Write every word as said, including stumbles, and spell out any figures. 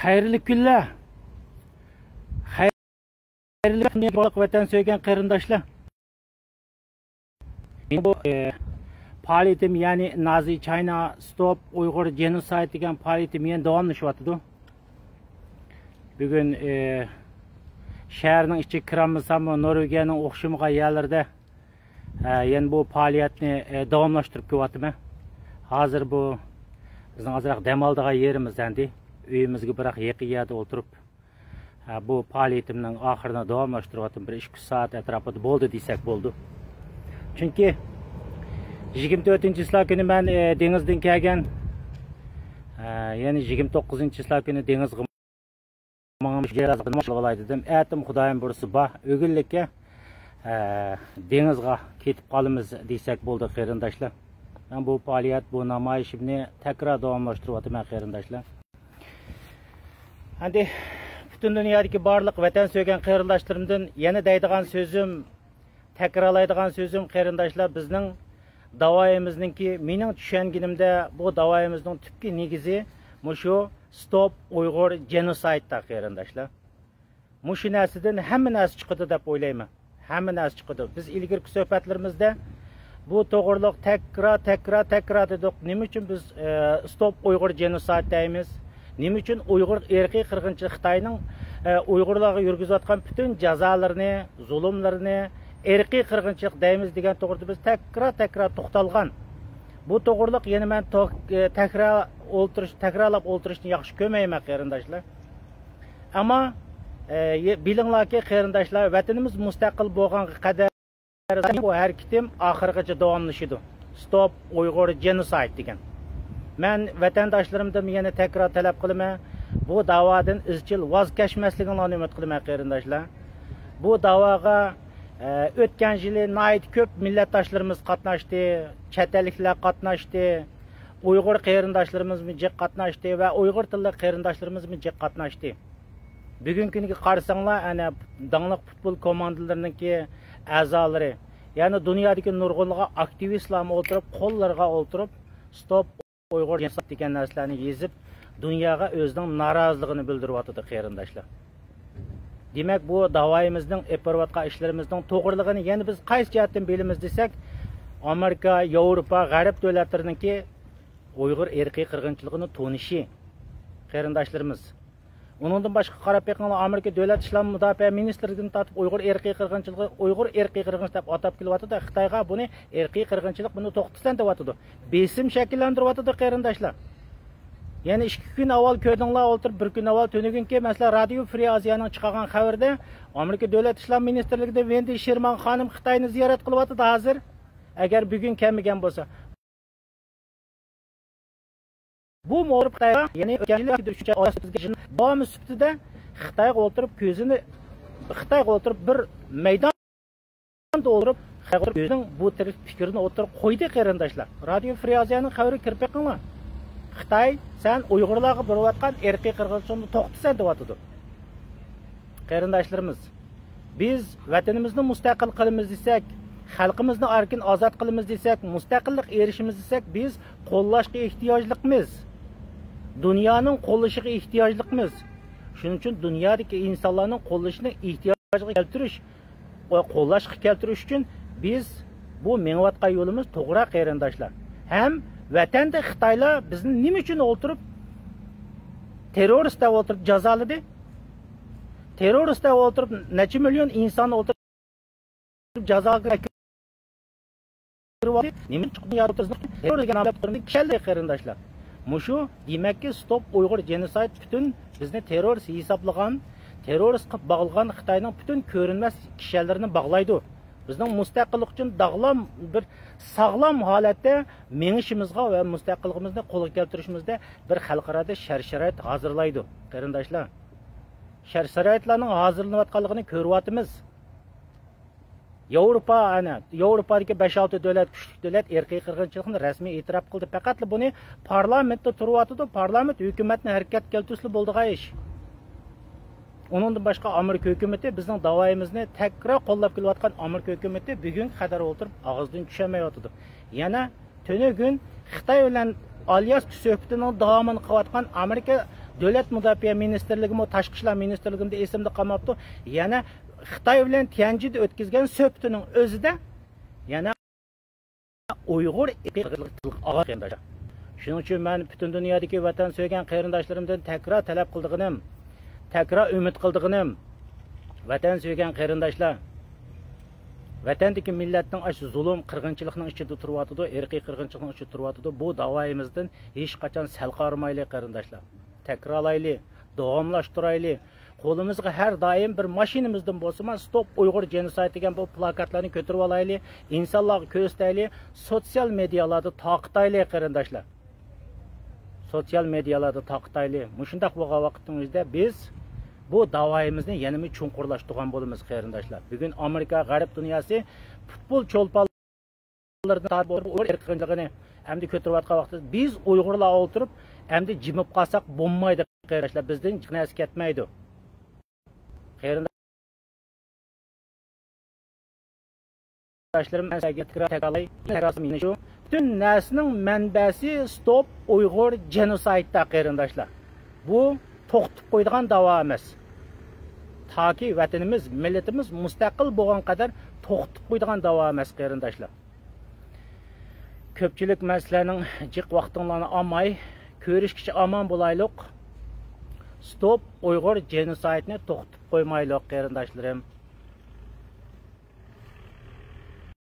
خەيرلىك كۈنلەر. خەيرلىك كۈنلەر، بارلىق ۋەتەن سۆيگەن قېرىنداشلار. مېنىڭ بۇ، ئى، پائالىيىتىم، يەنى نازى چاينا ستوپ ئۇيغۇر جېنوسايد دېگەن پائالىيىتىم يەنە داۋاملىشىۋاتىدۇ. بۈگۈن، ئى، شەھەرنىڭ ئىچىگە كىرەلمىسەممۇ، نورۋېگىيەنىڭ ئوخشىمىغان يەرلىرىدە، ئە، يەنە بۇ پائالىيەتنى، ئە، داۋاملاشتۇرۇپ كېلىۋاتىمەن. ھازىر بۇ بىزنىڭ ئازراق دەم ئالىدىغان يېرىمىز ئەمدى. ئۆيىمىزگە بىراق يېقىن يەردە ئولتۇرۇپ، ئە، بۇ پائالىيىتىمنىڭ ئاخىرىنى داۋاملاشتۇرۇۋاتىمەن. بىر ئىككى، ئۈچ سائەت ئەتراپىدا بولدى دېسەك بولىدۇ. چۈنكى يىگىرمە تۆتىنچى چىسلا كۈنى مەن، ئە، دېڭىزدىن كەلگەن. ئە، يەنى يىگىرمە توققۇزىنچى چىسلا كۈنى دېڭىزغا ماڭىمىش جايلارغا نېمە قىلىۋالاي دېدىم. ئەتىم خۇدايىم بۇيرۇسا بار، ئۆگۈنلۈككە، ئە، دېڭىزغا كېتىپ قالىمىز دېسەك بولدى، قېرىنداشلار. مەن بۇ پائالىيەت، بۇ نامايىشىمنى تەكرار داۋاملاشتۇرۇۋاتىمەن، قېرىنداشلار. ئەمدى پۈتۈن دۇنيادىكى بارلىق ۋەتەن سۆيگەن قېرىنداشلىرىمدىن يەنە دەيدىغان سۆزۈم، تەكرارلايدىغان سۆزۈم، قېرىنداشلار، بىزنىڭ داۋايىمىزنىڭكى، مېنىڭ چۈشەنگىنىمدە، بۇ داۋايىمىزنىڭ تۈپكى نېگىزى مۇشۇ ستوپ ئۇيغۇر جېنوسايدتا، قېرىنداشلار. مۇشۇ نەرسىدىن ھەممە نەرسە چىقىدۇ دەپ ئويلايمەن. ھەممە نەرسە چىقىدۇ. بىز ئىلگىرىكى سۆھبەتلىرىمىزدە بۇ توغرۇلۇق تەكرار، تەكرار، تەكرار دېدۇق. نېمە ئۈچۈن بىز، ئە، ستوپ ئۇيغۇر جېنوسايد دەيمىز؟ نېمە ئۈچۈن ئۇيغۇر ئىرقىي قىرغىنچىلىق، خىتاينىڭ، ئە، ئۇيغۇرلارغا يۈرگۈزۈۋاتقان پۈتۈن جازالىرىنى، زۇلۇملىرىنى ئىرقىي قىرغىنچىلىق دەيمىز دېگەن توغرىدا بىز تەكرار، تەكرار توختالغان. بۇ توغرۇلۇق يەنە مەن تو-، ئە، تەكرار ئولتۇرۇش، تەكرارلاپ ئولتۇرۇشنى ياخشى كۆرمەيمەن، قېرىنداشلار. ئەمما، ئە، يە-، بىلىڭلاركى، قېرىنداشلار، ۋەتىنىمىز مۇستەقىل بولغانغا قەدەر بۇ ھەرىكىتىم ئاخىرغىچە داۋاملىشىدۇ. ستوپ ئۇيغۇر جېنوسايد دېگەن. مەن ۋەتەنداشلىرىمدىن يەنە تەكرار تەلەپ قىلىمەن، بۇ داۋادىن ئىزچىل ۋاز كەچمەسلىكىڭلارنى ئۈمىد قىلىمەن، قېرىنداشلار. بۇ داۋاغا، ئە، ئۆتكەن يىلى ناھايىتى كۆپ مىللەتداشلىرىمىز قاتناشتى، چەت ئەللىكلەر قاتناشتى، ئۇيغۇر قېرىنداشلىرىمىزمۇ جىق قاتناشتى ۋە ئۇيغۇر تىللىق قېرىنداشلىرىمىزمۇ جىق قاتناشتى. بۈگۈنكى كۈنگە قارىساڭلار، ئەنە، داڭلىق پۇتبول كوماندىلىرىنىڭكى ئەزالىرى، يەنى دۇنيادىكى نۇرغۇنلىغان ئاكتىۋىستلارمۇ ئولتۇرۇپ، قوللىرىغا ئولتۇرۇپ، ستوپ ئۇيغۇر جېنوسايد دېگەن نەرسىلەرنى يېزىپ، دۇنياغا ئۆزىنىڭ نارازىلىقىنى بىلدۈرۈۋاتىدۇ، قېرىنداشلار. دېمەك، بۇ داۋايىمىزنىڭ ئېلىپ بېرىۋاتقان ئىشلىرىمىزنىڭ توغرىلىقىنى يەنە بىز قايسى جەھەتتىن بىلىمىز دېسەك، ئامېرىكا، ياۋروپا، غەرب دۆلەتلىرىنىڭكى ئۇيغۇر ئىرقىي قىرغىنچىلىقىنى تونۇشى، قېرىنداشلىرىمىز. ئۇنىڭدىن باشقا قاراپ بېقىڭلار، ئامېرىكا دۆلەت ئىشلار مۇداپىئە مىنىستىرلىكىدىن تارتىپ ئۇيغۇر ئىرقىي قىرغىنچىلىقى، ئۇيغۇر ئىرقىي قىرغىنچىلىق دەپ ئاتاپ كېلىۋاتىدۇ. خىتايغا بۇنى ئىرقىي قىرغىنچىلىق، بۇنى توختىتىسەن دەۋاتىدۇ. بېسىم شەكىللەندۈرۈۋاتىدۇ، قېرىنداشلار. يەنە ئىككى كۈن ئاۋۋال كۆردۈڭلار ئولتۇرۇپ، بىر كۈن ئاۋۋال تۈنۈگۈنكى، مەسىلەن، رادىيو فرى ئازىيانىڭ چىقارغان خەۋىرىدە، ئامېرىكا دۆلەت ئىشلار مىنىستىرلىكىدە ۋېندى شېرمان خانىم خىتاينى زىيارەت قىلىۋاتىدۇ ھازىر. ئەگەر بۈگۈن كەلمىگەن بولسا، بۇ مۇخبىر خىتايغا، يەنى ئۆتكەن يىلى ئۈچىنچى ئايدا بىزگە داۋامى سۈپىتىدە خىتايغا ئولتۇرۇپ كۆزىنى، خىتايغا ئولتۇرۇپ بىر مەيداندا ئولتۇرۇپ، خىتايغا ئولتۇرۇپ ئۆزىنىڭ بۇ تەرەپ پىكرىنى ئوتتۇرىغا قويدى، قېرىنداشلار. رادىيو فرى ئازىيانىڭ خەۋىرىگە كىرىپ بېقىڭلار. خىتاي، سەن ئۇيغۇرلارغا بېرىۋاتقان ئىرقىي قىرغىنچىلىقنى توختىتىسەن دەۋاتىدۇ. قېرىنداشلىرىمىز، بىز ۋەتىنىمىزنى مۇستەقىل قىلىمىز دېسەك، خەلقىمىزنى ئەركىن ئازاد قىلىمىز دېسەك، مۇستەقىللىققا ئېرىشىمىز دېسەك، بىز قوللاشقا ئېھتىياجلىقمىز. دۇنيانىڭ قوللىشىغا ئېھتىياجلىقمىز. شۇنىڭ ئۈچۈن دۇنيادىكى ئىنسانلارنىڭ قوللىشىنى ئېھتىياجغا كەلتۈرۈش، قوللاشقا كەلتۈرۈش ئۈچۈن بىز بۇ مېڭىۋاتقان يولىمىز توغرا، قېرىنداشلار. ھەم ۋەتەندە خىتايلار بىزنى نېمە ئۈچۈن ئولتۇرۇپ، تېررورىست دەپ ئولتۇرۇپ جازالىدى؟ تېررورىست دەپ ئولتۇرۇپ، نەچچە مىليون ئىنساننى ئولتۇرۇپ جازاغا كىرىۋالدى. نېمە چىقتى يا تېررور دېگەن ناملىق تۈرنى كىشەنلىرى، قېرىنداشلار. مۇشۇ، دېمەككى، ستوپ ئۇيغۇر جېنوسايد پۈتۈن بىزنى تېررورىست ھېسابلىغان، تېررورىست قىلىپ باغلىغان خىتاينىڭ پۈتۈن كۆرۈنمەس كىشەنلىرىنى باغلايدۇ. بىزنىڭ مۇستەقىللىق ئۈچۈن داغلام، بىر ساغلام ھالەتتە مېڭىشىمىزغا ۋە مۇستەقىللىقىمىزنى قولغا كەلتۈرۈشىمىزدە بىر خەلقئارادا شەرت-شارائىت ھازىرلايدۇ، قېرىنداشلار. شەرت-شارائىتلارنىڭ ھازىرلىنىۋاتقانلىقىنى كۆرۈۋاتىمىز. ياۋروپا، ئەنە، ياۋروپادىكى بەش-ئالتە دۆلەت، كۈچلۈك دۆلەت ئىرقىي قىرغىنچىلىقنى رەسمىي ئېتىراپ قىلدى. پەقەتلا بۇنى پارلامېنتتا تۇرۇۋاتىدۇ. پارلامېنت ھۆكۈمەتنى ھەرىكەتكە كەلتۈرسىلا بولىدىغان ئىش. ئۇنىڭدىن باشقا، ئامېرىكا ھۆكۈمىتى بىزنىڭ داۋايىمىزنى تەكرار قوللاپ كېلىۋاتقان ئامېرىكا ھۆكۈمىتى بۈگۈنگە قەدەر ئولتۇرۇپ ئاغزىدىن چۈشۈرمەيۋاتىدۇ. يەنە تۈنۈگۈن خىتاي بىلەن ئالياسكا سۆھبىتىنىڭ داۋامىنى قىلىۋاتقان ئامېرىكا دۆلەت مۇداپىئە مىنىستىرلىكىمۇ، تاشقى ئىشلار مىنىستىرلىكىمۇ ئېسىمدە قالماپتۇ. يەنە خىتاي بىلەن تيەنجىدە ئۆتكۈزگەن سۆھبىتىنىڭ ئۆزىدە يەنە ئۇيغۇر ئىرقىي قىرغىنچىلىقى تىلغا ئالغان، قېرىنداشلار. شۇنىڭ ئۈچۈن مەن پۈتۈن دۇنيادىكى ۋەتەن سۆيگەن قېرىنداشلىرىمدىن تەكرار تەلەپ قىلىدىغىنىم، تەكرار ئۈمىد قىلىدىغىنىم، ۋەتەن سۆيگەن قېرىنداشلار، ۋەتەندىكى مىللەتنىڭ ئاشۇ زۇلۇم، قىرغىنچىلىقنىڭ ئىچىدە تۇرۇۋاتىدۇ، ئىرقىي قىرغىنچىلىقنىڭ ئىچىدە تۇرۇۋاتىدۇ. بۇ داۋايىمىزدىن ھېچقاچان سەل قالمايلى، قېرىنداشلار. تەكرارلايلى، داۋاملاشتۇرايلى. قولىمىزغا ھەر دائىم بىر ماشىنىمىزدىن بولسىمۇ، ستوپ ئۇيغۇر جېنوسايد دېگەن بۇ پلاكاتلارنى كۆتۈرۈۋالايلى، ئىنسانلارغا كۆرسىتەيلى، سوتسىيال مېدىيالاردا تارقىتايلى، قېرىنداشلار. سوتسىيال مېدىيالاردا تارقىتايلى. مۇشۇنداق بولغان ۋاقىتنىڭ ئۆزىدە بىز بۇ داۋايىمىزنى يەنىمۇ چوڭقۇرلاشتۇرغان بولىمىز، قېرىنداشلار. بۈگۈن ئامېرىكا، غەرب دۇنياسى پۇتبول چولپانلىرىدىن تارتىپ ئۇيغۇر ئىرقىي قىرغىنچىلىقىنى ئەمدى كۆتۈرۈۋاتقان ۋاقىتتا، بىز ئۇيغۇرلار ئولتۇرۇپ ئەمدى جىمىپ قالساق بولمايدۇ، قېرىنداشلار. بىزدىن جىق نەرسە كەتمەيدۇ. قېرىنداشلىرىم، مەن سىزگە تەكرار، تەكرارلاي، تەكرار شۇ. پۈتۈن نەرسىنىڭ مەنبەسى ستوپ ئۇيغۇر جېنوسايدتا، قېرىنداشلار. بۇ توختىتىپ قويىدىغان داۋا ئەمەس. تاكى ۋەتىنىمىز، مىللىتىمىز مۇستەقىل بولغان قەدەر توختىتىپ قويىدىغان داۋا ئەمەس، قېرىنداشلار. كۆپچىلىك، مەن سىلەرنىڭ جىق ۋاقتىڭلارنى ئالماي، كۆرۈشكىچە ئامان بولايلۇق. ستوپ ئۇيغۇر جېنوسايدنى توختىتىپ قويمايلۇق، قېرىنداشلىرىم.